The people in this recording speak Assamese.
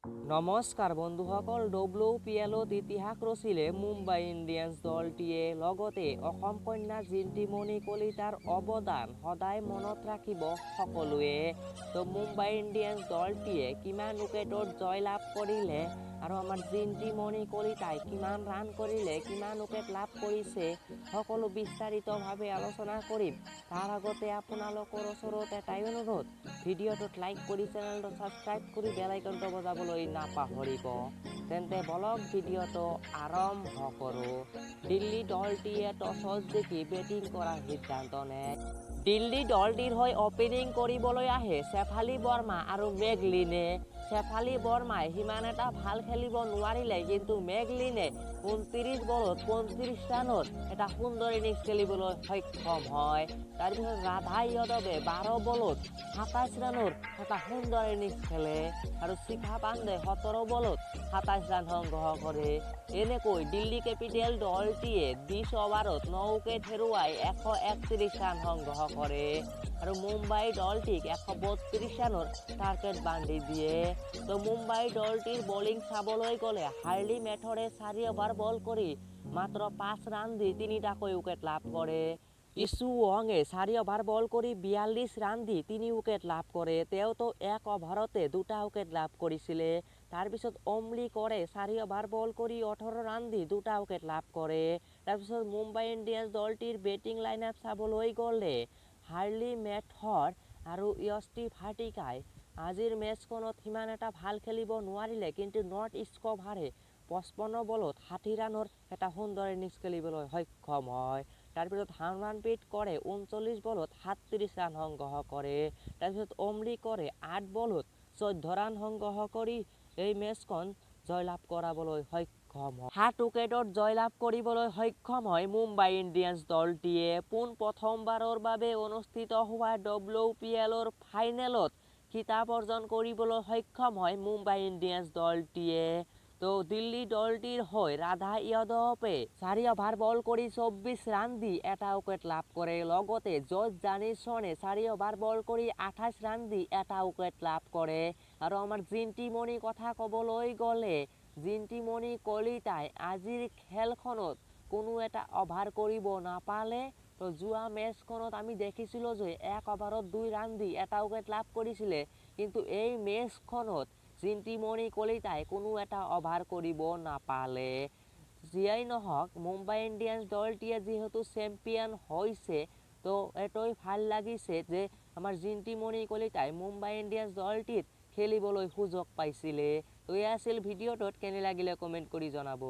নমস্কাৰ বন্ধুসকল, ডব্লিউ পি এলত ইতিহাস ৰচিলে মুম্বাই ইণ্ডিয়ানছ দলটিয়ে। লগতে অসম কন্যা জিন্তিমণি কলিতাৰ অৱদান সদায় মনত ৰাখিব সকলোৱে। তো মুম্বাই ইণ্ডিয়ানছ দলটিয়ে কিমান উইকেটত জয়লাভ কৰিলে আৰু আমাৰ জিন্তিমণি কলিতাই কিমান ৰান কৰিলে, কিমান উইকেট লাভ কৰিছে, সকলো বিস্তাৰিতভাৱে আলোচনা কৰিম। তাৰ আগতে আপোনালোকৰ ওচৰত এটাই অনুৰোধ, ভিডিঅ'টোত লাইক কৰি চেনেলটো ছাবস্ক্ৰাইব কৰি বেল আইকনটো বজাবলৈ নাপাহৰিব। তেন্তে বলক, ভিডিঅ'টো আৰম্ভ কৰোঁ। দিল্লী দলটিয়ে টছত জিকি বেটিং কৰাৰ সিদ্ধান্ত নেয়। দিল্লী দলটিৰ হৈ অপেনিং কৰিবলৈ আহে চেফালী বৰ্মা আৰু মেগলিনে। চেফালী বৰ্মাই সিমান এটা ভাল খেলিব নোৱাৰিলে, কিন্তু মেগলিনে 29 বলত 35 ৰানৰ এটা সুন্দৰ ইনিংছ খেলিবলৈ সক্ষম হয়। তাৰপিছত ৰাধা যাদৱে 12 বলত 27 ৰানৰ এটা সুন্দৰ ইনিংছ খেলে আৰু শিখা পাণ্ডে 17 বলত 27 ৰান সংগ্ৰহ কৰে। এনেকৈ দিল্লী কেপিটেল দলটিয়ে 20 অভাৰত 9 উইকেট হেৰুৱাই 131 ৰান সংগ্ৰহ কৰে আৰু মুম্বাই দলটিক 132 ৰানৰ টাৰ্গেট বান্ধি দিয়ে। তো মুম্বাই দলটিৰ বলিং চাবলৈ গ'লে হাৰ্লি মেথৰে 4 অভাৰ বল কৰি মাত্ৰ 5 ৰান দি তিনিটাকৈ উইকেট লাভ কৰে। ইছু ৱঙে 4 অভাৰ বল কৰি 42 ৰান দি 3 উইকেট লাভ কৰে। তেওঁতো এক অভাৰতে দুটা উইকেট লাভ কৰিছিলে। তাৰপিছত অমলি কৰে 4 অভাৰ বল কৰি 18 ৰান দি দুটা উইকেট লাভ কৰে। তাৰপিছত মুম্বাই ইণ্ডিয়ানছ দলটিৰ বেটিং লাইন আপ চাবলৈ গ'লে হাৰ্লি মেথৰ আৰু য়ষ্টি ভাটিকাই আজিৰ মেচখনত সিমান এটা ভাল খেলিব নোৱাৰিলে, কিন্তু নৰ্থ ইষ্ট কভাৰে 55 বলত 60 ৰানৰ এটা সুন্দৰ ইনিংছ খেলিবলৈ সক্ষম হয়। তাৰপিছত হাৰমানপ্ৰীত কৰে 39 বলত 37 ৰান সংগ্ৰহ কৰে। তাৰপিছত অমলি কৰে 8 বলত 14 ৰান সংগ্ৰহ কৰি এই মেচখন জয়লাভ কৰাবলৈ সক্ষম হয়। 7 উইকেটত জয়লাভ কৰিবলৈ সক্ষম হয় মুম্বাই ইণ্ডিয়ানছ দলটিয়ে। পোন প্ৰথমবাৰৰ বাবে অনুষ্ঠিত হোৱা ডব্লিউ পি এলৰ ফাইনেলত খিতাপ অৰ্জন কৰিবলৈ সক্ষম হয় মুম্বাই ইণ্ডিয়ানছ দলটিয়ে। তো দিল্লী দলটিৰ হৈ ৰাধা যাদৱে 4 অভাৰ বল কৰি 24 ৰান দি এটা উইকেট লাভ কৰে। লগতে জৰ্জ জানিছনে 4 অভাৰ বল কৰি 28 ৰান দি এটা উইকেট লাভ কৰে। আৰু আমাৰ জিন্তিমণি কথা ক'বলৈ গ'লে জিন্তিমণি কলিতাই আজিৰ খেলখনত কোনো এটা অভাৰ কৰিব নাপালে। তো যোৱা মেচখনত আমি দেখিছিলোঁ যে এক অভাৰত 2 ৰান দি এটা উইকেট লাভ কৰিছিলে, কিন্তু এই মেচখনত জিন্তিমণি কলিতাই কোনো এটা অভাৰ কৰিব নাপালে। যিয়েই নহওক, মুম্বাই ইণ্ডিয়ানছ দলটিয়ে যিহেতু চেম্পিয়ন হৈছে, তো এইটোৱে ভাল লাগিছে যে আমাৰ জিন্তিমণি কলিতাই মুম্বাই ইণ্ডিয়ানছ দলটিত খেলিবলৈ সুযোগ পাইছিলে। তো এয়া আছিল ভিডিঅ'টোত, কেনে লাগিলে কমেণ্ট কৰি জনাব।